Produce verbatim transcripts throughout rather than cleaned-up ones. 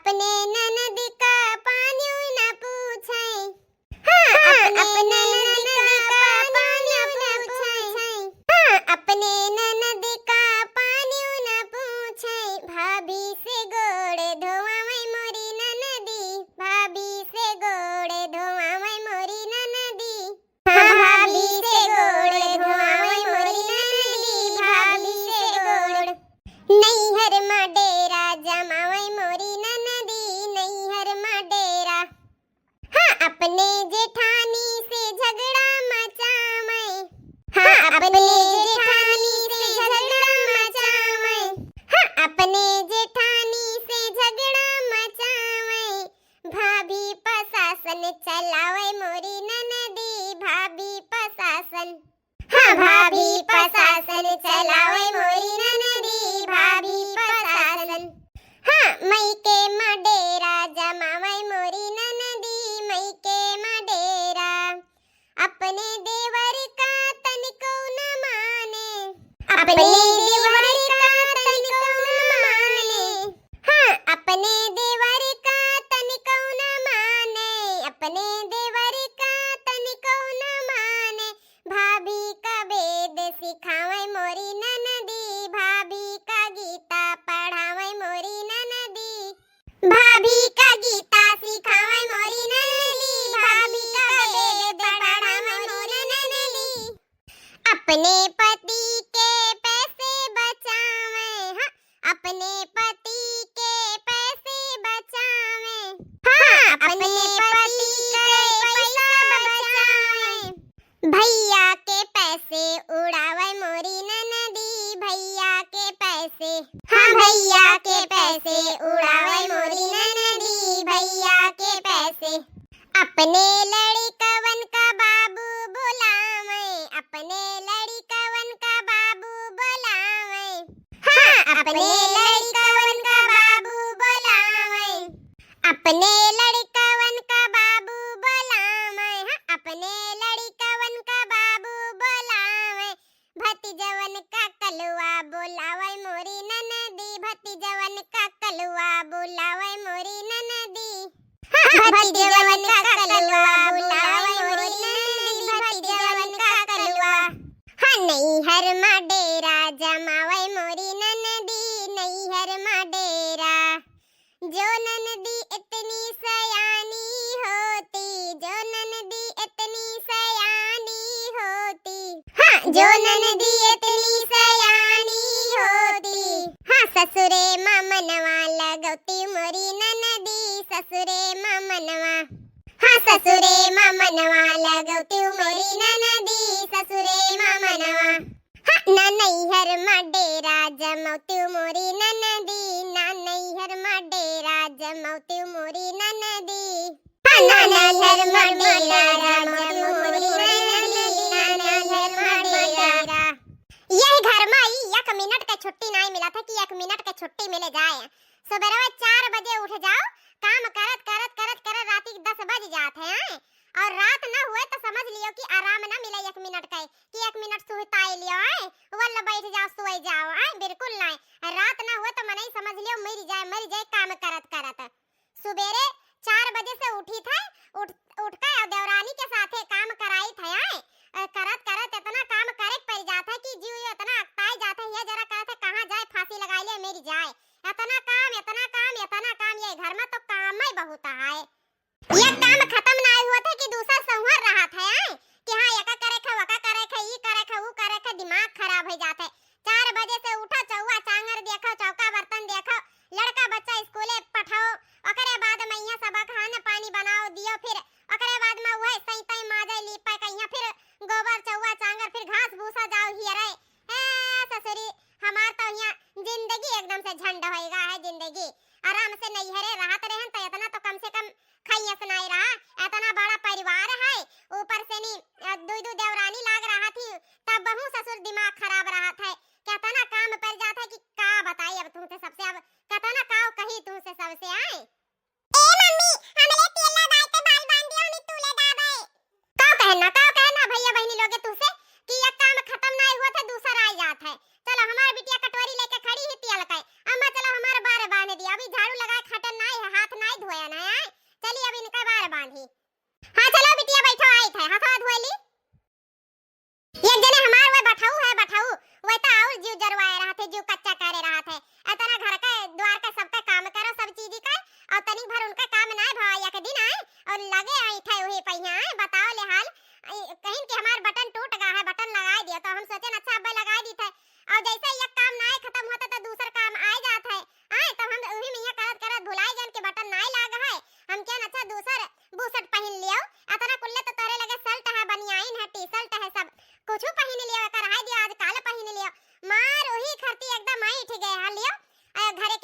अपने ननद का पानियो न पूछै। हाँ, हाँ, अपने अपने ननद ननद का का पानियो न पानियो न पूछै। पूछै। हाँ, अपने ननद का पानियो न पूछै। भाभी से गोड़ धोआवै मोरी ननदी, भाभी से गोड़ धोआवै मोरी ननदी। हाँ, भाभी से गोड़ धोआवै मोरी ननदी, भाभी से गोड़। नैहर मा डेरा जमावै मोरी ननदी, नैहर मा डेरा। हाँ, अपने जेठानी से झगड़ा मचावै। हाँ, अपने जेठानी से झगड़ा मचावै। हाँ, अपने जेठानी से झगड़ा मचावै। भाभी प्रशासन चलावै मोरी ननदी, भाभी प्रशासन। हाँ, भाभी प्रशासन चलावै मोरी ननदी, भाभी प्रशासन। हाँ, मइके मा डेरा जमावै मोरी ननदी, मइके मा डेरा। अपने देवर का तनिको न माने, अपने देवर का तनिको न माने। हाँ, अपने देवर का तनिको न माने, अपने देवर का तनिको न माने। भाभी का वेद सिखावै मोरी ननदी, भाभी का गीता पढ़ावै मोरी ननदी। भाभी का गीता सिखावै मोरी ननदी, भाभी का वेद पढ़ावै मोरी ननदी। अपने पति के पैसे बचावै, हाँ, अपने पति के पैसे बचावै। हाँ, अपने पति के पैसा बचावै। भैया के पैसे उड़ावै मोरी ननदी, भैया के पैसे। हाँ, भैया के पैसे उड़ावै मोरी ननदी, भैया के पैसे। अपने लड़िकवन का बाबू बोलावै, अपने लड़िकवन का बाबू बोलावै। हाँ, अपने लड़िकवन का बाबू बोलावै। अपने लड़िकवन का बाबू बोलावै, हाँ, अपने लड़िकवन का बाबू बोलावै। भतीजवन का कलुआ बोलावै मोरी ननदी, भतीजवन का कलुआ बोलावै मोरी ननदी। हाँ, भतीजवन का कलुआ बोलावै मोरी ननदी, भतीजवन का कलुआ। हाँ, नैहर मा डेरा जमावै मोरी ननदी, नैहर मा डेरा। जो ननदी इतनी सयानी होती, जो ननदी इतनी सयानी होती। हाँ, जो ननदी इतनी सयानी होती। हाँ, ससुरे मा मनवा लगौती मोरी ननदी, ससुरे मा मनवा। हाँ, ससुरे मा मनवा लगौती मोरी ननदी, ससुरे मा मनवा। हाँ, ना नैहर मा डेरा जमौती मोरी ननदी, ना नैहर मा डेरा जमौती मोरी ननदी। हाँ, ना नैहर मा डेरा जमौती मोरी ननदी, ना नैहर मा डेरा। यही घर मा ई एक मिनट के छुट्टी नाई मिलत है कि एक मिनट के छुट्टी मिले जाए। सुबेरवा चार बजे उठ जाओ, काम करत, करत, करत, करत राती के दस बज जात है, आए? और रात न हुए तो समझ लियो कि आराम न मिले एक मिनट का, कि एक मिनट सुहताई लियो, आए? वल्ल बैठ जाओ, सोए जाओ, आए? बिल्कुल नाई। रात न हुए तो मनई समझ लियो मर जाए, मर जाए काम करत, करत। सुबेरे चार बजे से उठी थे, उठ, उठ के और देवरानी के साथे काम कराई थे, आए? अ, करत, करत इतना काम करे के पड़ जात है कि जीव इतना अकताई जात है, ये जरा कहत है, कहाँ जाए, फांसी लगाई ले, मर जाए। इतना काम, इतना काम, इतना काम, ये घर मा तो काम ही बहुत है। ये काम खतम नाई होत है कि दूसर संहुर रहत है, आए? कि हाँ, एका करे खे, वका करे खे, ई करे खे, ऊ करे खे, दिमाग खराब होइ जात है। चार बजे से उठो, चौवा चांगर देखो, चौका बर्तन देखो, लड़का बच्चा स्कूले पठाओ, ओकरे बाद मा इहाँ सबक खाना पानी बनाओ, दियो, फिर ओकरे बाद मा उहै सैतै माजै लीपै कहिया, फिर गोबर चौवा चांगर, फिर घास भूसा जाओ हियरै। ए ससुरी, हमार तो इहाँ जिंदगी एकदम से झंड होइगा है जिंदगी। आराम से नैहरे रहत रहन तो इतना तो कम से कम खइयस नाई रहा। इतना बड़ा परिवार है, ऊपर से नी, अ, दुई दुई देवरानी लाग रहा थी, तब बहू ससुर दिमाग खराब रहत है। कितना काम पड़ जात है कि का बताई अब तुमसे सबसे, अब कितना काव कही तुमसे सबसे, आए? ए मम्मी, हमरे तेल लगाए के बाल बांधियो नी तू ले दाबे।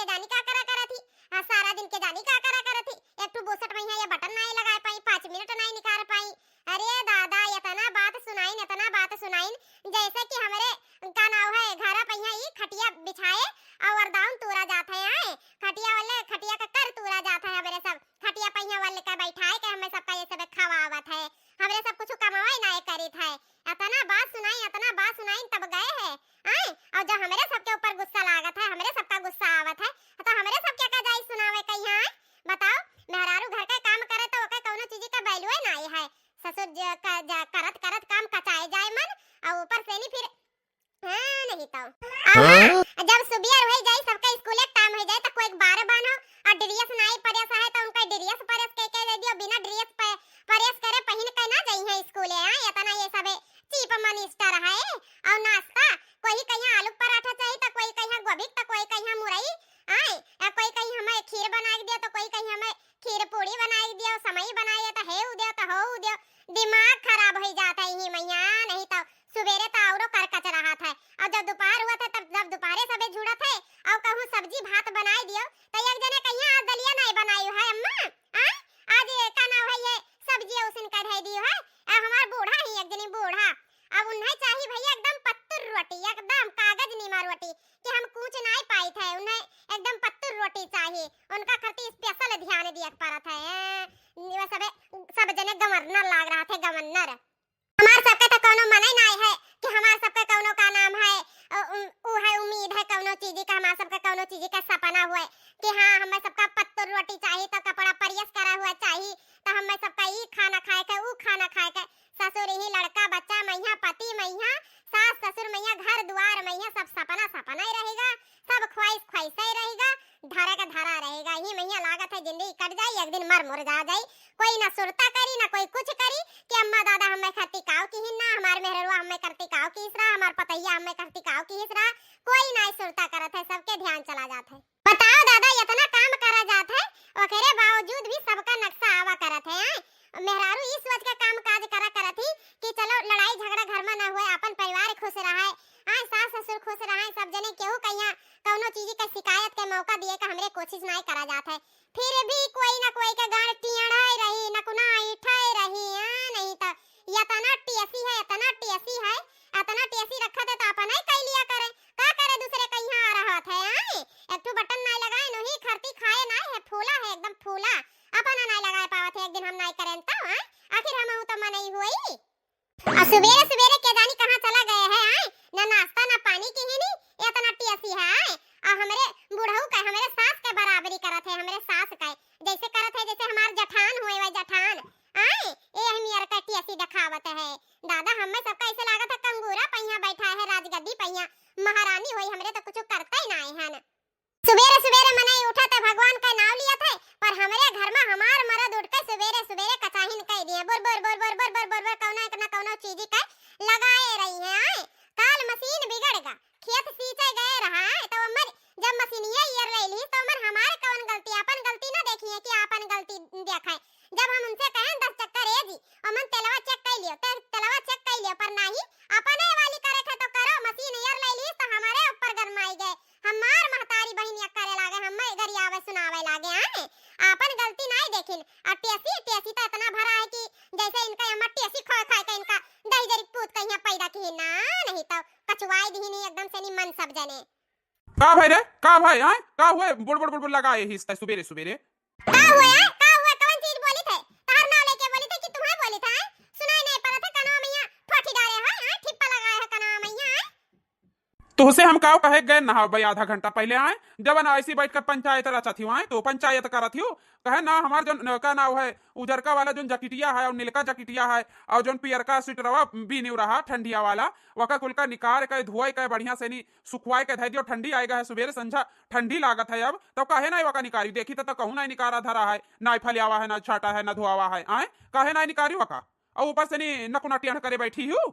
के जानी का करा करत ही, आ, सारा दिन के जानी का करा करत ही। एक ठो बुसट मइहाँ ये बटन नाई लगाए पाई, पाँच मिनट नाई निकार पाई। अरे दादा, एतना बात सुनाइन, एतना बात सुनाइन, जैसे कि हमरे का नाव है, घरा पइहाँ ई खटिया बिछाए और दाउन तूरा जात है, आए खटिया वाले, खटिया का कर तूरा जात है हमरे सब। खटिया पइहाँ वाले का बैठाए के हमें सबका ये सब खवावत है, हमरे सब कुछ कमावे नाई करित है। एतना बात सुनाइन, एतना बात सुनाइन, तब गए है, आए? और जब हमरे सबके ऊपर गुस्सा लागत है, हमरे सबका गुस्सा आवत है, तो हमरे सबके का जाई सुनावे कइहाँ, आए? बताओ, मेहरारू घर के काम करे तो ओके कउनो चीज का value नाई है। ससुर ज-, क-, ज-, करत करत काम कचाए जाए मन, और ऊपर से नहीं फिर, हाँ, नहीं तो। और हाँ, हाँ? जब सुबेर होइ जाए, सबका स्कूले के time होइ जाए, तो कोई बार बान्हो, और dress नाई press है, तो उनका dress press के, के दे दियो, बिना dress प-, press करे पहिन के ना जाई है स्कूले, हाँ? एतना ये सबे cheap minister है। और नाश्ता, कोई कहिया आलू पराठा चाही, तो कोई कहिया गोभी, तो कोई कहिया मुरई, आए, आ कोई कहिया हमें खीर बनाइ दियो, तो कोई कहिया हमें खीर पूड़ी बनाइ दियो, समई बनाइ दियो, तो हेउ दियो, तो होउ दियो। दिमाग खराब होइ जात है इही मइहाँ, नहीं तो सुबेरे तो औरो करकच रहत है। और जब दुपहर हुआ था, तब, जब दुपहरे सबे जुड़त है, और कहूँ सब्जी भात बनाइ दियो, तो एक जने कहिया आज दलिया नाई बनाई है अम्मा, आए? आज ये का नाव है, ये सब्जी उसिन के धइ दियो है। आ हमार बूढ़ा ही एक जनी बूढ़ा, अब उन्हें चाही भइया एकदम पत्तुर रोटी, एकदम कागज नीमा रोटी, कि हम कूच नाई पाइत है, उन्हें एकदम पत्तुर रोटी चाही, उनका खातिर special ध्यान दिए के पड़त है। ए, वो सबे, सब जने गवर्नर लाग रहत है, गवर्नर। हमार सबके तो कउनो मनई नाई है कि हमार सबके कउनो का नाम है, अ, उम, उ है उम्मीद है कउनो चीज का, हमार सबके कउनो चीज का सपना हुए कि हाँ, हमें सबका पत्तुर रोटी चाही, तो कपड़ा press करा हुआ चाही, तो हमें सबका ई खाना खाए के, ऊ खाना खाए के। ससुर ही लड़का बच्चा मइहाँ, पति मइहाँ, सास ससुर मइहाँ, घर दुआर मइहाँ, सब सपना सपना ही रहेगा, सब ख्वाहिश ख्वाहिश ही रहेगा, धरा का धरा रहेगा। ही मइहाँ लागत है जिंदगी कट जाई, एक दिन मर मुर जा जाई। कोई ना सुरता करी, ना कोई कुछ करी कि अम्मा दादा हमें खातिर काव किहिन ना, हमार मेहररुआ हमें करती काव किहिस रहा, हमार पतैया हमें करती काव किहिस रहा। कोई ना सुरता करत है, सबके ध्यान चला जात है। बताओ दादा, एतना काम करा जात है, ओकरे बावजूद भी सबका नक्शा आवा करत है, आए? मेहरारू ई सोच के काम काज करा करत ही कि चलो लड़ाई झगड़ा घर में ना हुए, आपन परिवार खुश रहे, आए, सास ससुर खुश रहे, सब जने केहू कहिया कउनो चीज के शिकायत के मौका दिए का हमरे कोशिश नाई करा जात है। फिर भी कोई ना कोई के गाड़ टियड़ाए रही, नकुना इठाए रही, हाँ, नहीं तो एतना टेसी है, एतना टेसी है, एतना टेसी रखत है तो अपन ही कई लिया करे, का करे दूसरे कहिया आ रहत है, आए? एक ठो बटन नाई लगाए, नोही खरती खाए नाई है, फूला है एकदम फूला, अपन नाई लगाए पावत है, एक दिन हम नाई करेन तो, आए? आखिर हमहू तो मनई हुई। आ सुबेरे सुबेरे के जानी कहाँ चला गए है, आए? ना नाश्ता ना पानी किहिनी, एतना टेसी है, आए? आ हमरे बुढ़ऊ के, हमरे सास के बराबरी करत है, हमरे सास के, जैसे करत है जैसे हमार जठान हुए वह जठान, आए? ए हम यार का टेसी देखावत है। दादा, हमें सबका ऐसे लागत है कंगूरा पहिया बैठा है राजगद्दी पहिया, महारानी होई, हमरे तो कुछ करते ही ना है ना। सुबेरे सुबेरे मनई उठत है, भगवान का नाव लियत है, पर हमरे घर में हमार मरद उठ के सुबेरे सुबेरे कचाहिन कह दिए, बुर बुर बुर बुर बुर बुर बुर बुर, कौनो एक ना कौनो चीज के लगाए रही है। आए, काल मशीन बिगड़ गा, खेत सींचे गए रहा है, तो हमर जब मशीनिया ईयर ले ली, तो हमर हमार कौन गलती, अपन गलती ना देखी है कि अपन गलती देखाए। जब हम उनसे कहें दस चक्कर ए जी, अमन तेलवा check कर लियो, ते-, तेलवा check कर लियो, पर नहीं, अपने वाली करे थे तो करो, मशीन ईयर ले ली तो हमारे ऊपर गरमाई गए, हमार महतारी बहिनिया करे लागे, हमें गरियावे सुनावे लागे, आए? आपन गलती नाई देखिन, आ टेसी, टेसी तो इतना भरा है कि जैसे इनका अम्मा टेसी खोए खोए के इनका दही जरी पूत कहिया पैदा की ना, नहीं तो कचुआई दिहिन एकदम से निमन सब जने। का भाई रे, का भाई, आए? का हुए? बुड़ बुड़ बुड़ बुड़ लगाए ही सुबेरे सुबेरे। का हुआ यार? का हुआ? कौन चीज बोली थे? तहार नाव लेके बोली थे कि तुम्हें बोली था, हैं? सुनाई नहीं पड़ा था, कनवा में यहाँ ठोठी डाले है, हैं? ठिप्पा लगाए है कनवा में यहाँ, हैं? तुहसे हम काव कहे गए ना भाई, आधा घंटा पहले आए, जब ना ऐसी बैठ कर पंचायत रचत ही आए, तो पंचायत करत ही, कहे ना हमार जो न-, का नाव है, उजरका वाला जोन जकिटिया है और नीलका जकिटिया है और जोन पियरका स्वेटरवा बीनी रहा ठंडिया वाला, वका कुल का निकार के धोए के बढ़िया से नी सुखवाए के धै दियो, ठंडी आएगा है, सुबेरे संझा ठंडी लागत है अब, तब काहे नाई वका निकारी? देखी त, त कहूँ नाई निकारा धरा है, नाई फलियावा है, ना छाटा है, ना धोआवा है, आए? काहे नाई निकारी वका? और ऊपर से नी नकुना टेढ़ करे बैठी हूँ।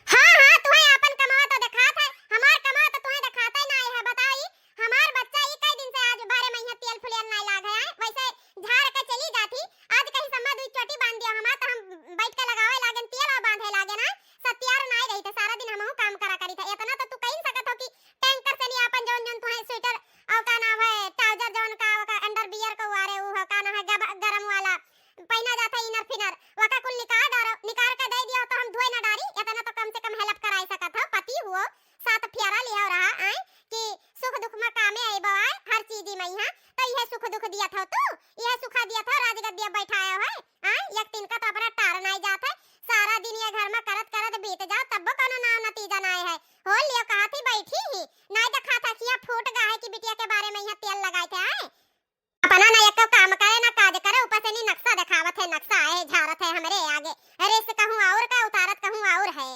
हाँ, हाँ, तुहें आपन कमावा तो देखात है, हमार कमावा तो तुहें देखाते नाई है। बताओ ई, हमार बच्चा ई कई दिन से आज बारे में यहाँ तेल फुलियल नाई लाग है, आए? वैसे झाड़ के चली जाती, आज कहीं सम्मा दुई चोटी बांध दियो हमार, तो हम बैठ के लगावे लागेन तेल और बांधे लागेन, आए? सत्यार नाई रही थे, सारा दिन हमहू काम करा करी थे। इतना तो तू कही सकत हो कि टैंकर से नहीं आपन जौन जौन तुहें स्वेटर और का नाम है, सुख दिया था तू, यह सुखा दिया था, राजगद्दी अब बैठाया है। आय, एक दिन का तो अपना टार नाई जात है, सारा दिन ये घर में करत करत बीत जाओ, तब्बो कोनो नाव नतीजा नाई है। हो लियो कहा थी बैठी ही, नाई देखा था कि यह फूट गा है कि बिटिया के बारे में यहाँ तेल लगाए थे। आय, अपना ना एको काम करे, ना काज करे, ऊपर से नी नक्शा देखावत है, नक्शा है, झारत है हमरे आगे। अरे, इस कहूँ और का, उतारत कहूँ और है।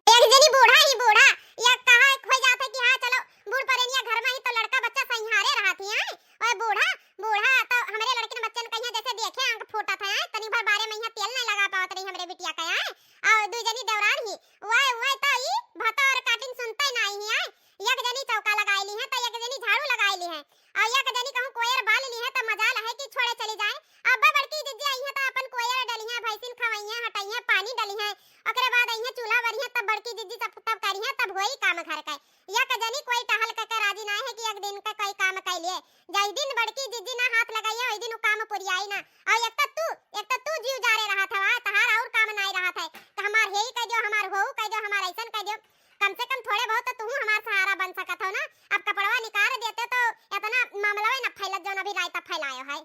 एक जनी बूढ़ा ही बूढ़ा, या कहा हो जात है कि हाँ, चलो, बूढ़ परेनिया घर में ही तो लड़का बच्चा संहारे रहत ही, आय? ओए बूढ़ा, बूढ़ा तो हमरे लड़किन बच्चन कहिया जैसे देखे आंख फूटत है, आय? तनी भर बारे में यहाँ तेल नहीं लगा पावत रही हमरे बिटिया का, आय? और दू जनी देवरान ही, वह, वह तो ई भतौर काटिन सुनते नहीं ही, आय? एक जनी चौका लगाई ली है, तो एक जनी झाड़ू लगाई ली है, और एक जनी कहूँ कोयर बाल ली है, तो मजाल है कि छोड़े चली जाए। अब बड़की जिज्जी आई है, तो अपन कोयर डली है, भैंसिन खवाई है, हटाई है, पानी डली है, ओकरे बाद आई है चूल्हा बरी है, तब बड़की जिज्जी तब, तब करी है, तब होई काम घर का। एक जनी कोई टहल के, के राजी ना है कि एक दिन का कोई काम कर लिए। जस दिन बड़की जिज्जी ना हाथ लगाई है, वही दिन उ काम पुरियाई ना। और एक तो तू, एक तो तू जीव जारे रहत हवा, तहार और काम नाई रहत है, तो हमार हे ही कह दियो, हमार हो कह दियो, हमार ऐसन कह दियो। कम से कम थोड़े बहुत तो तू हमार सहारा बन सकत हो ना। अब कपड़वा निकाल देते तो इतना मामला न फैलत, जौन अभी रायता फैलायो है।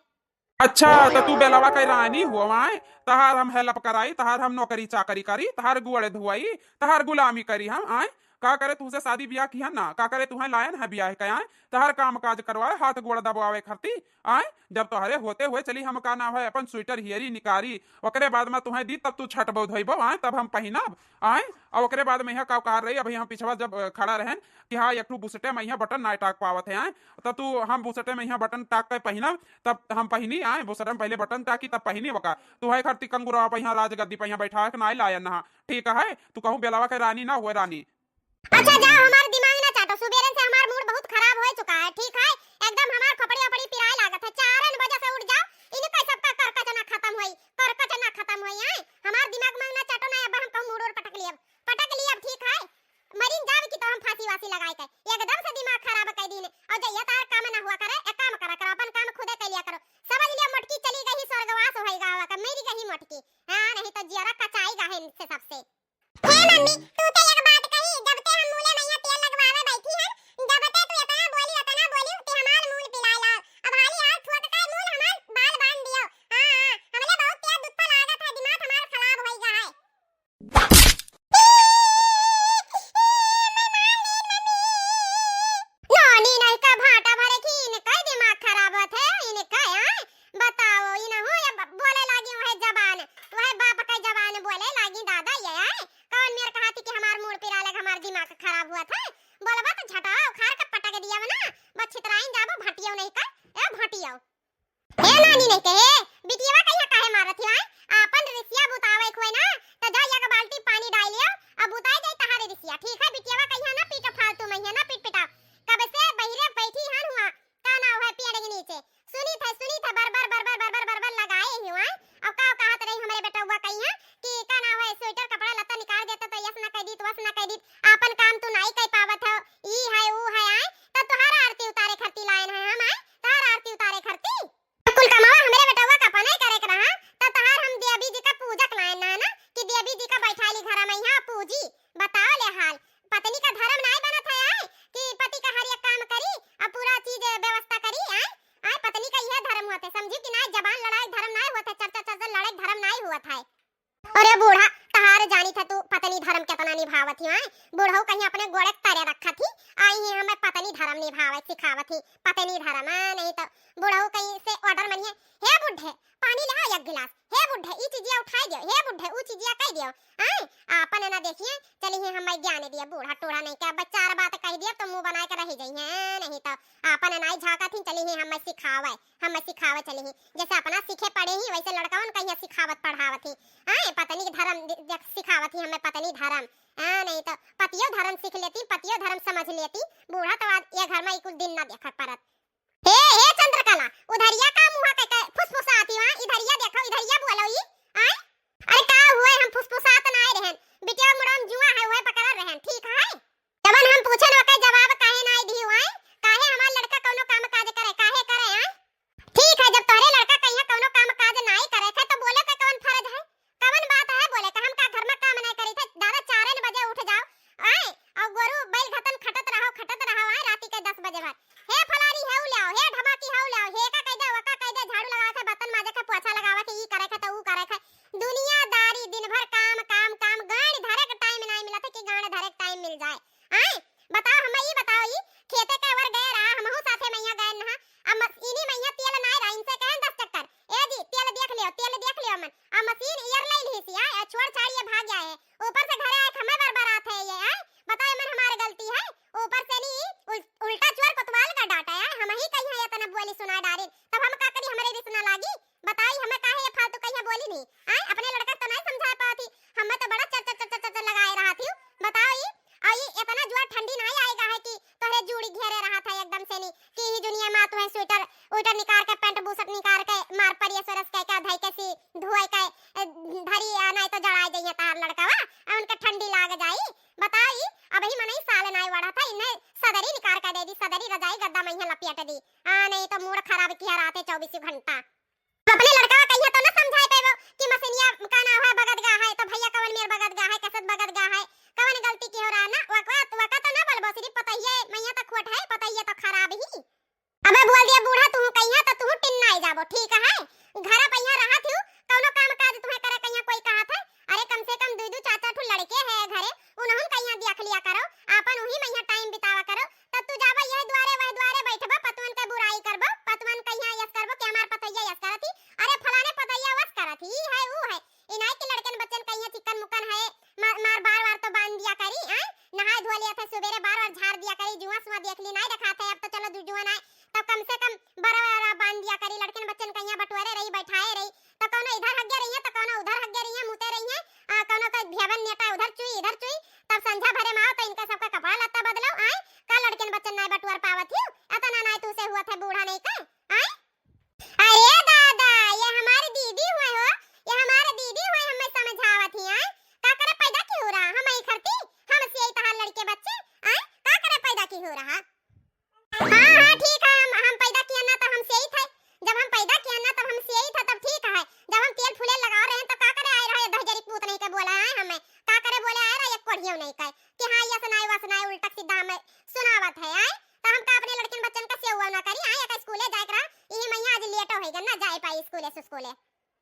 अच्छा, तो तू बेलवा के रानी हुआ, आय? तहार हम help कराई, तहार हम नौकरी चाकरी करी, तहार गोड़ धुआई, तहार गुलामी करी हम, आय? का करे तुहसे शादी ब्याह किया ना, का करे तुहें लायन है ब्याह के, आय? तहार काम काज करवाए, हाथ गोड़ दबवावे खरती, आय? जब तोहरे होते हुए चली हम का नाम है अपन स्वेटर हियरी निकारी, ओकरे बाद में तुहें दी तब तू छटबो धोइबो, आय? तब हम पहिनब, आय? और ओकरे बाद में यहाँ का कहा रही, अभी हम पिछवा जब, अ, खड़ा रहन कि हाँ, एक ठो बुसटे में यहाँ बटन नाय टाक पावत है, आय? तब तू हम बुसटे में यहाँ बटन टाक के पहिनब, तब हम पहिनी, आय? बुसटे में पहले बटन टाकी तब पहिनी, वका तू है खरती कंगुरा पे यहाँ राजगद्दी पे यहाँ बैठा के नाय लायन ना, ठीक है? तू कहूँ बेलवा के रानी ना हुए रानी। अच्छा जाओ, हमार दिमाग ना चाटो, सुबेरे से हमार mood बहुत खराब हो चुका है, ठीक है? एकदम हमार खोपड़ी ओपड़ी पिराए लागत है, चारन बजे से उठ जाओ, इनका सबका करकचना खत्म होई, करकचना खत्म होई, आय? हमार दिमाग मांग ना चाटो ना, अब हम कहूँ mood और पटक लियब, पटक लियब, ठीक है? मरिन जाब कि तो हम फांसी वासी लगाए के, एकदम से दिमाग खराब कर दीन। और जइया तार काम ना हुआ करे, एक काम करा करो, अपन काम खुदे कर लिया करो, समझ लिया, मोटकी चली गई स्वर्गवास होई गावा का, मरी गई मोटकी, हाँ, नहीं तो जियरा कचाई गा है इनसे सबसे। हे मम्मी, तू ते एक बात कही, जब ते हम मूले मइया तेल लगवावे बैठी हन, जब ते तू इतना बोली, इतना बोली, ते हमार मूल पिलाए लाग। अब हाली हाथ ठोक के मूल हमार बाल बांध दियो। हाँ, हाँ, हमले बहुत तेज दुत्ता लागत है, दिमाग हमार खराब होई गा है। नानी नहीं का भाटा भरे की इनका दिमाग खराब होत है, इनका, हाँ? बताओ, इनहू ये ब-, बोले लागी वह जबान, वह बाप का जबान बोले लागी दादा ये, आय? कौन मेर कहा थी कि हमार मूड पिरा लग, हमार दिमाग खराब हुआ था? बोलबा तो झटावा उखाड़ के पटक दिया ना, बस छितराइन जाबो भटियो नहीं का, ए भटियो। ए नानी नहीं कहे, बिटियावा कहिया काहे मारत ही, आय? आपन रिसिया बुतावे खोए ना, तो जा एक बाल्टी पानी डाल लियो, अब बुताई जाई तहारे रिसिया, ठीक है? बिटियावा कहिया ना पीटो फालतू में, ना पीट पिटाओ, कब से बहिरे बैठी हन हुआ, का नाव है पेड़ के नीचे। सुनी थे, सुनी थे, बर बर, बर बर, बर बर, बर बर लगाए ही हुआ। अब का कहत रही हमरे बेटउआ कहिया कि का नाव है, स्वेटर कपड़ा लत्ता निकाल देता तो यस ना कह दीत, वस ना कह दीत, आपन काम तू नाई कह पावत हो, ई है, ऊ है, आय, तो तोहार आरती उतारे खरती लायन है हम, आय, तोहार आरती उतारे खरती। कुल कमावा हमरे बेटउआ का अपने करे के रहा, तो तोहार हम देवी जी का पूजक लायन ना, ना, कि देवी जी का बैठाली घर में यहाँ पूजी। बताओ ले हाल, पत्नी का धर्म नाय बनत है, आय, कि पति का हर एक काम करी, अब पूरा चीज व्यवस्था करी, आय, आय, पत्नी का यह धर्म होत है, समझी कि नाय, जबान लड़ाई धर्म नाय होत है, चर्चा चर्चा लड़ाई धर्म नाय होत है। अरे बूढ़ा, तहार जानी था तू पत्नी धर्म कितना निभावत ही, आय, बूढ़ऊ कहीं अपने गोड़े के तरे रखत ही, आई ही हमें पत्नी धर्म निभावे सिखावत ही, पत्नी धर्म, आ, नहीं तो बूढ़ऊ कहीं से order मनिए, हे बुढ़े, पानी ले आओ एक गिलास, हे बुढ़े, ई चीजिया उठाई दियो, हे बुढ़े, ऊ चीजिया कह दियो, आय, आपन ना देखिए, चली ही हमें ज्ञान दिए, बूढ़ा टूढ़ा नहीं के, अब चार बात कह दिए तो मुंह बनाए के रह जाइए, नहीं तो आपन नाई झांकत ही, चली ही हमें सिखावे, हमें सिखावे चली ही, जैसे अपना सीखे पढ़े ही, वैसे लड़कवन कहिया सिखावत पढ़ावत ही, आय, पत्नी के धर्म दि-, दि-, सिखावत ही हमें पत्नी धर्म, आ, नहीं तो पतियो धर्म सीख लेती, पतियो धर्म समझ लेती, बूढ़ा तो आज ये घर में ई कुल दिन ना देखे पड़त। हे, हे चंद्रकला, उधरिया का मुँह के, के फुसफुसाती वहाँ? इधरिया देखो, इधरिया बोलो ई, आय? अरे का हुए, हम फुसफुसात ना आए रहन, बिटिया मुड़न जुआ है, वह पकड़ रहन, ठीक है? जबन हम पूछे न ओके जवाब काहे ना दी, आय? काहे हमार लड़का कौनो काम काज करे, काहे करे, आय? ठीक है, जब तोहरे लड़का कहिया कौनो काम काज नाई करे थे, तो बोले के कौन फर्ज है? कवन बात है बोले का? हम का घर में काम नहीं करी थे? दादा चारन बजे उठ जाओ, आय, और गोरू बैल घतन खटत रहो, खटत रहो, आय, राती के दस बजे भर। हे फलारी, हेऊ ले आओ, हे ढमाकी, हेऊ ले आओ, हे का कह दे, वो बिस्तरी निकार के दे दी, सदरी रजाई गद्दा मइहाँ लपेट दी। आ, नहीं तो मूड खराब किया रहत है चउबीस घंटा। अब अपने लड़का कहिया तो न समझाए पेबो कि मशीनिया का नाव है बगद गा है, तो भइया कवन मेर बगद गा है, कसत बगद गा है, कवन गलती किहो रहा ना, वका, वका तो न बोलबो, सिर्फ पतइये मइहाँ तो खोट है, पतइये तो खराब ही। अबे बोल दिया बूढ़ा, तू कहिया तो तू टिन्नाई जाबो, ठीक है? घर पहिया रहत हिउ, कउनो काम काज तुहैं करे कहिया कोई कहत है? अरे कम से कम दुइ दुइ चार चार ठो लड़के है घरे, उनहुन कहिया देख लिया करो, आपन उही मइहाँ time बितावा करो। तब तू जाबो यह द्वारे वह द्वारे बैठबो, पतवन के बुराई करबो, पतवन कहिया यस करबो कि हमार पतैया यस करत ही, अरे फलाने पतैया वस करत ही, ई है ऊ है। इनाई के लड़कन बच्चन कहिया चिकन मुकन है, मा-, मार बार बार तो बांध दिया करी, आय? नहाए धो लिया था सुबेरे, बार बार झाड़ दिया करी, जुआ सुआ देख ली, नाई देखात है, अब तो चलो दु-, जुआ नाई, तब कम से कम बड़ा बड़ा बांध दिया करी, लड़कन बच्चन कहिया बटोरे रही, बैठाए रही, तो कउनो इधर हग्गे रही है, तो कउनो उधर हग्गे रही है, मुते रही है, आ, कउनो तो भेवन नेटा उधर चुई, इधर चुई, तब संझा भरे में आओ तो इनका सबका कपड़ा लत्ता बदलो, आय? का लड़कन बच्चन नाई बटोर पावत हिउ? अतना नाई तू से हुआ था बूढ़ा नहीं का, आय? अरे दादा, ये हमारे दीदी हुए हो, ये हमारे दीदी हुए, हमें समझावत ही, आय? का करे पैदा की हो रहा, हम यही खरती, हम से यही तहार लड़के बच्चे, आय? का करे पैदा की हो रहा? हाँ, हाँ, ठीक है, हम, हम पैदा किया ना तो हम से यही थे, जब हम पैदा किया ना तब हम से यही था, तब ठीक है, जब हम तेल फुले लगा रहे हैं तो का करे आए रहे दहजरी पूत नहीं के बोला है हमें, का करे बोले आए रहे एक कोढ़ियो नहीं कहे कि हाँ, यस नाई, वस नाई, उल्टा सीधा हमें सुनावत है, आय? तो हम का अपने लड़कन बच्चन का सेवा ना करी, आय? एक स्कूले जाए के रहा, यही मइहाँ आज लेट हो गया ना, जाए पाई स्कूले से स्कूले।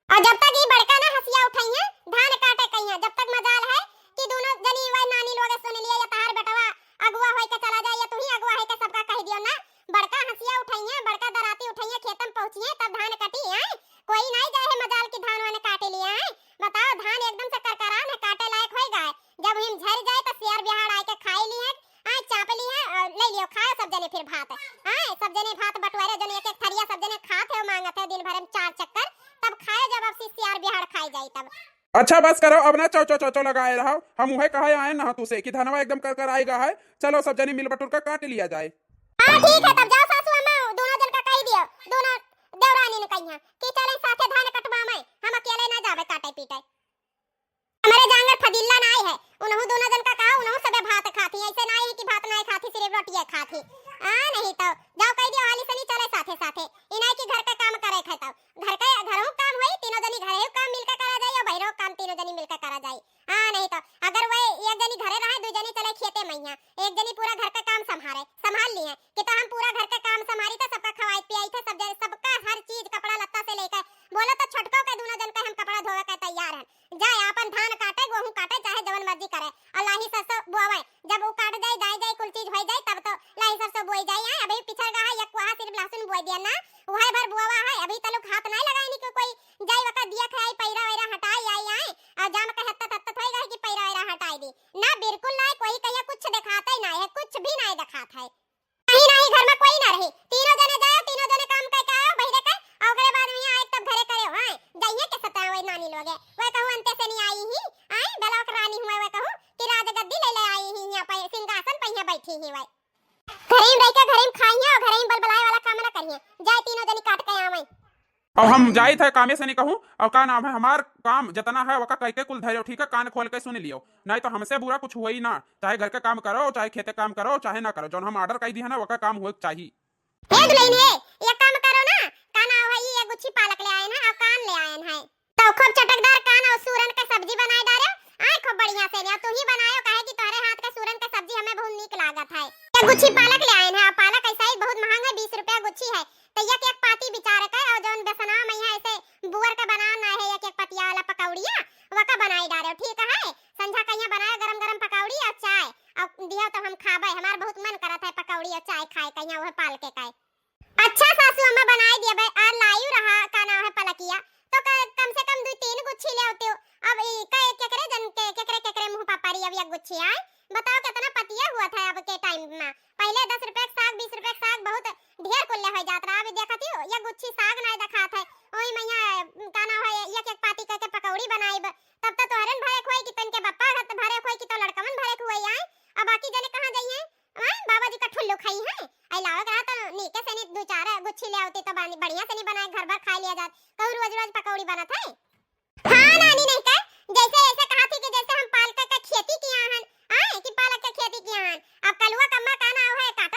और जब तक ई बड़का ना हंसिया उठाइए, धान काटे कहिए, जब तक मजाल है कि दोनों जनी वह नानी लोग सुन लिए, या तहार बेटवा अगुआ होई के चला जाए, या तू ही अगुआ होई के सबका कह दियो ना, बड़का हंसिया उठाइए, बड़का दराती उठाइए, खेतम पहुँचिए, तब धान कटी, आय? कोई नाई जाए है मजाल की धान वाने काटे लिए, आय? बताओ, धान एकदम से करकरान है, काटे लायक होई गए। जब हिम झर जाए तो सियार बिहाड़ आए के खाई ली है, आय चाप ली है, और ले लियो, खायो सब जने फिर भात। आय, सब जने भात बटोरे, जने एक एक थरिया, सब जने खात है, मांगत है दिन भर में चार चक्कर, तब खायो जब अब सियार बिहाड़ खाई जाई तब। अच्छा बस करो, अब ना चौ चौ चौ चौ लगाए रहो, हम उहे कहे आए ना तू से कि धनवा एकदम कर कर आएगा है, चलो सब जने मिल बटुर कर काट लिया जाए। हाँ ठीक है, तब जाओ सासू अम्मा, दोनों जन का कही दियो, दोनों देवरानी ने कहिया कि चले साथे धान कटवा में, हम अकेले ना जावे काटे पीटे। हमरे जांगर फदीला नाई है, उनहु दोनों जन का कहा, उनहु सबे भात खाती, ऐसे नाई है कि भात नाई खाती, सिर्फ रोटिए खाती। आ, नहीं तो जाओ कह दियो हाली सनी चले साथे साथे, इनाई की घर का काम करे थे तब, घर का, घरों काम होई, तीनों जनी घरे काम मिलके करा जाई और बहरों काम तीनों जनी मिलके करा जाई। आ, नहीं तो अगर वह एक जनी घरे रहे, दो जनी चले खेते मइहाँ, एक जनी पूरा घर का काम संभारे, संभाल लिए कि तो हम पूरा घर का काम संभारी थे, सबका खवाई पियाई थे, सब जने, सबका हर चीज कपड़ा लत्ता से लेकर, बोलो तो छोटको के दोनों जन के हम कपड़ा धोवे के तैयार हैं। जाए आपन धान काटे, गोहूँ काटे, चाहे जवन मर्जी करे, और लाही सरसों बोवे। जब उ काट जाई, दाई जाई, कुल चीज होई जाई, तब तो लाही सरसों बोई जाई। आए, अभी पिछड़ गया है, एक कुहा सिर्फ लहसुन बोई दिया ना, उहे भर बोवा है। अभी तलुक हाथ नहीं लगाई नहीं कि कोई जाई वका दिया खाई, पैरा वैरा हटाई आई आए, और जाम के हत्तत हत्तत होई गए कि पैरा वैरा हटाई दी। ना, बिल्कुल नहीं, कोई कहिया कुछ दिखाता ही नहीं है, कुछ भी नहीं दिखात है। नहीं, नहीं, घर में कोई ना रही। तीनों जने जाओ, तीनों जने काम करके आओ, बहिरे के, और ओकरे बाद में आए तब घरे करे हो, आए। जाइए के सतावे नानी लोगे। वह कहूँ अंते से नहीं आई ही, आए, ब्लॉक रानी हुए, वह कहूँ कि राजगद्दी ले ले आई ही, यहाँ पे सिंहासन पे यहाँ बैठी ही वह। घरे में रह के घरे में खाइए और घरे में बलबलाए वाला काम ना करिए। जाए तीनों जनी काट के आवे। अब हम जाइत है कामे से नहीं कहूँ, और का नाम है, हमार काम जितना है वका कह के कुल धैर्य, ठीक है, कान खोल के सुन लियो, नहीं तो हमसे बुरा कुछ हुई ना, चाहे घर के काम करो, चाहे खेते काम करो, चाहे ना करो, जौन हम ऑर्डर कह दिया ना वका काम हुए के चाही। हे दुल्हन हे, एक काम करो ना, का नाम है, ये गुच्छी पालक ले आए हैं और कान ले आए हैं, तो खूब चटकदार कान और सूरन के सब्जी बनाए डारे, आए खूब बढ़िया से, या तू ही बनायो, काहे कि तोहरे हाथ के सूरन के सब्जी हमें बहुत नीक लागत है। ये गुच्छी पालक ले आए हैं, और पालक ऐसा ही बहुत महंगा है, बीस रुपया गुच्छी है, तो एक एक पाती बिचार के और जौन बेसनवा में यहाँ ऐसे बुअर के बनाना है, एक एक पतिया वाला पकौड़िया, वका बनाई डारे, ठीक है? संझा कहिया बनाए गरम गरम पकौड़ी और चाय, और दिया तब हम खाबे, हमार बहुत मन करत है पकौड़ी और चाय खाए कहिया, वह पालके का। अच्छा सासू अम्मा बनाई दिया बे, आ लायू रहा, का नाम है, पलकिया, तो क-, कम से कम दुइ तीन गुच्छी ले आते हो। अब ई के-, केकरे जन के, केकरे, केकरे मुँह पर परी अब एक गुच्छी आए, बताओ कितना पतिया हुआ था अब के टाइम में। पहले दस रुपया के साग, बीस रुपया के साग बहुत ढेर कुल्ले हो जात रहा। अभी देखत ही, ये गुच्छी साग नाय देखात है। ओही मइहाँ, का नाम है, एक एक पाती करके पकौड़ी बनाइब। तब तो तोहरन भरे खोई कि तनके बप्पा घत भरे खोई कि तो लड़कवन भरे खोई आए। अब बाकी जने कहाँ जाइए? आए, बाबा जी का ठुल्लू खाई है। आई लावे करा तो नीके से नहीं दो चार गुच्छी ले आती तो बानी-, बढ़िया से नहीं बनाए, घर भर खा लिया जात। कहूँ रोज रोज पकौड़ी बनत है। हाँ नानी नहीं कह, जैसे ऐसे कहा थी कि जैसे हम पालक का खेती किया हन, आए कि पालक का खेती किया हन। अब कलुआ कम्मा का नाव है, काट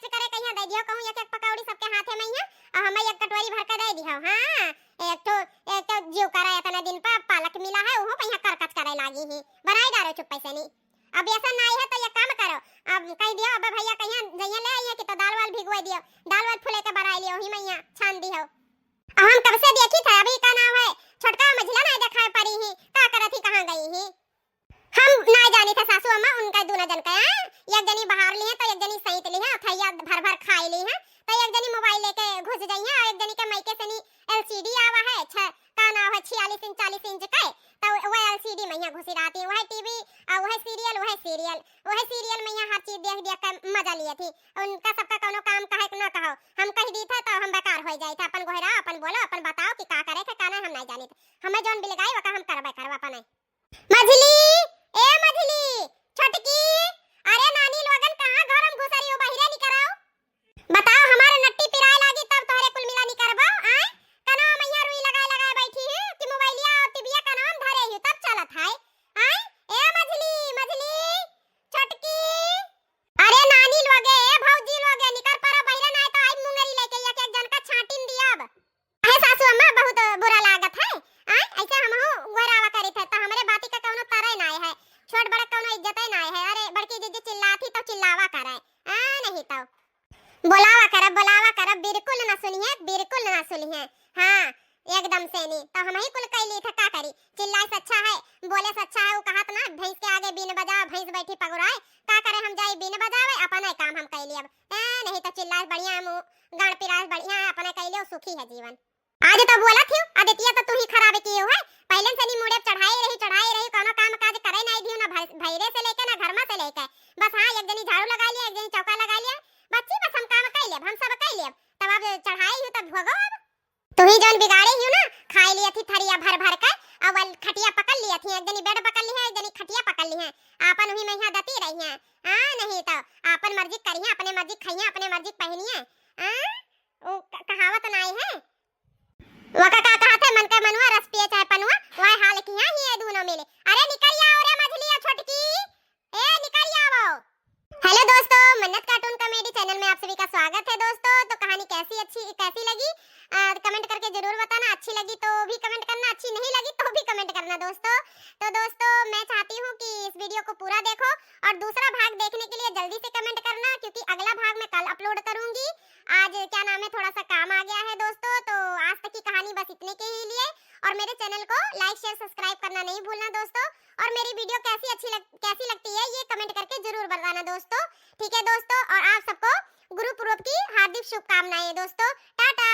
करे कहिया दे दियो, कहूँ एक एक पकौड़ी सबके हाथे मइहाँ, अउ हमें एक कटोरी भर के दे दियो। हाँ, एक ठो, एक ठो जीव करे, इतने दिन पर पालक मिला है, उहो कहिया करकच करे लागी ही, बनाई डारो चुप्पे से नी। अब ऐसा नाई है तो एक काम करो, अब कहि दियो, अब भइया कहिया जइया ले आइए कि तो दाल वाल भिगोए दियो, दाल वाल फुले के बनाई लियो, ही मइहाँ छान दियो। अब हम कब से देखी था, अभी का नाम है, छोटका मझिला नाई देखाए पड़ी ही, का करत ही, कहाँ गई ही? हम नाई जानी था सासू अम्मा, उनका दूना जन का, हाँ? एक जनी बहार लिहे तो एक जनी सैंत लिहे, थैया भर भर खाई लिहे, तो एक जनी मोबाइल लेके घुस जाइए, और एक जनी के मायके से नी एलसीडी आवा है, छ-, का नाम है, छियालीस इंच, चालीस इंच के, तो वह एलसीडी मइहाँ घुसी रहती, वह टीवी, और वह सीरियल, वह सीरियल, वह सीरियल मइहाँ हर चीज देख देख के मजा लिए थी। उनका सबका कौनो काम कहे के ना कहो, हम कहि दी था तो हम बेकार हो जाए था। अपन गोहरा, अपन बोलो, अपन बताओ कि का करे के, का नहीं, हम नहीं जानी थे। हमें जौन बिलगाई, वका हम करबे करब अपने। मझली, ए मझली, छोटकी, अरे नानी लोगन कहाँ घर में घुसरी हो, बहिरे निकराओ। बताओ, हमारे नट्टी पिराए लागी तब तोहरे कुल मिला निकरबो, आय? कनवा मइहाँ रुई लगाए लगाए बैठी है कि मोबाइलिया और टिबिया कनवा में धरे ही तब चलत है, आय? ए मझली, मझली, छोटकी, अरे नानी लोगे, ए भौजी लोगे, निकर परो बहिरे, नाई तो आई मुंगरी लेके एक एक जन का छाटिन दियब। अहे सासू अम्मा, बहुत बुरा लागत है। आय, ऐसे हमहू गोहरावा करित है, तो हमरे बाती का कौनो तरे नाय है, छोट बड़क कौनो इज्जते नाय है। अरे, बड़की जीजी चिल्लात ही तो चिल्लावा करे, आ, नहीं तो बोलावा करब, बोलावा करब, बिल्कुल ना सुनिहे, बिल्कुल ना सुनिहे। हाँ, एकदम से नी, तो हमही कुल कैली थे, का करी? चिल्लाए से अच्छा है, बोले से अच्छा है, वो कहत ना, भैंस के आगे बीन बजाओ, भैंस बैठी पगुराए, का करे हम जाई बीन बजावे, अपने काम हम कैली अब। ए, नहीं तो चिल्लाए बढ़िया, मुँह गाड़ पिराए बढ़िया है, अपने कैले सुखी है जीवन। आज तो बोला थी, आदित्य तो तू ही खराब किए हो है। पहले से नी मुड़े चढ़ाए रही, चढ़ाए रही, कोनो काम काज करे नहीं दियो ना, भर-, भैरे से लेके ना घर में से लेके। बस हाँ, एक जनी झाड़ू लगा लिया, एक जनी चौका लगा लिया, बच्ची बस हम काम कर लेब, हम सब कर लेब। तब अब चढ़ाए ही तब भोगो अब। तू ही जौन बिगाड़े ही ना, खाए लिया थी थरिया भर भर के, अब वल खटिया पकड़ लिया थी, एक जनी बेड पकड़ ली है, एक जनी खटिया पकड़ ली है, आपन वही में यहाँ दती रही है। आ, नहीं तो आपन मर्जी करिए, अपने मर्जी खाइए, अपने मर्जी पहनिए। आ, वो क-, कहावत नाई है। वका का कहत है, मन के मनुआ रस पिए चाहे पनुआ, वह हाल किया ही ये दूनो मिले। अरे निकल आओ रे मझली और छोटकी, ए निकल आओ। हेलो दोस्तों, मन्नत कार्टून कॉमेडी चैनल में आप सभी का स्वागत है दोस्तों। तो कहानी कैसी अच्छी, कैसी लगी, आ, कमेंट करके जरूर बताना। अच्छी लगी तो भी कमेंट करना, अच्छी नहीं लगी तो भी कमेंट करना दोस्तों। तो दोस्तों, मैं चाहती हूँ कि इस वीडियो को पूरा देखो और दूसरा भाग देखने के लिए जल्दी से कमेंट करना, क्योंकि अगला भाग मैं कल अपलोड करूँगी। आज क्या नाम है, थोड़ा सा काम आ गया है दोस्तों, तो आज तक की कहानी बस इतने के ही लिए। और मेरे चैनल को लाइक, शेयर, सब्सक्राइब करना नहीं भूलना दोस्तों। और मेरी वीडियो कैसी अच्छी लग, कैसी लगती है, ये कमेंट करके जरूर बताना दोस्तों। ठीक है दोस्तों, और आप सबको गुरु पूरब की हार्दिक शुभकामनाएं दोस्तों। टाटा।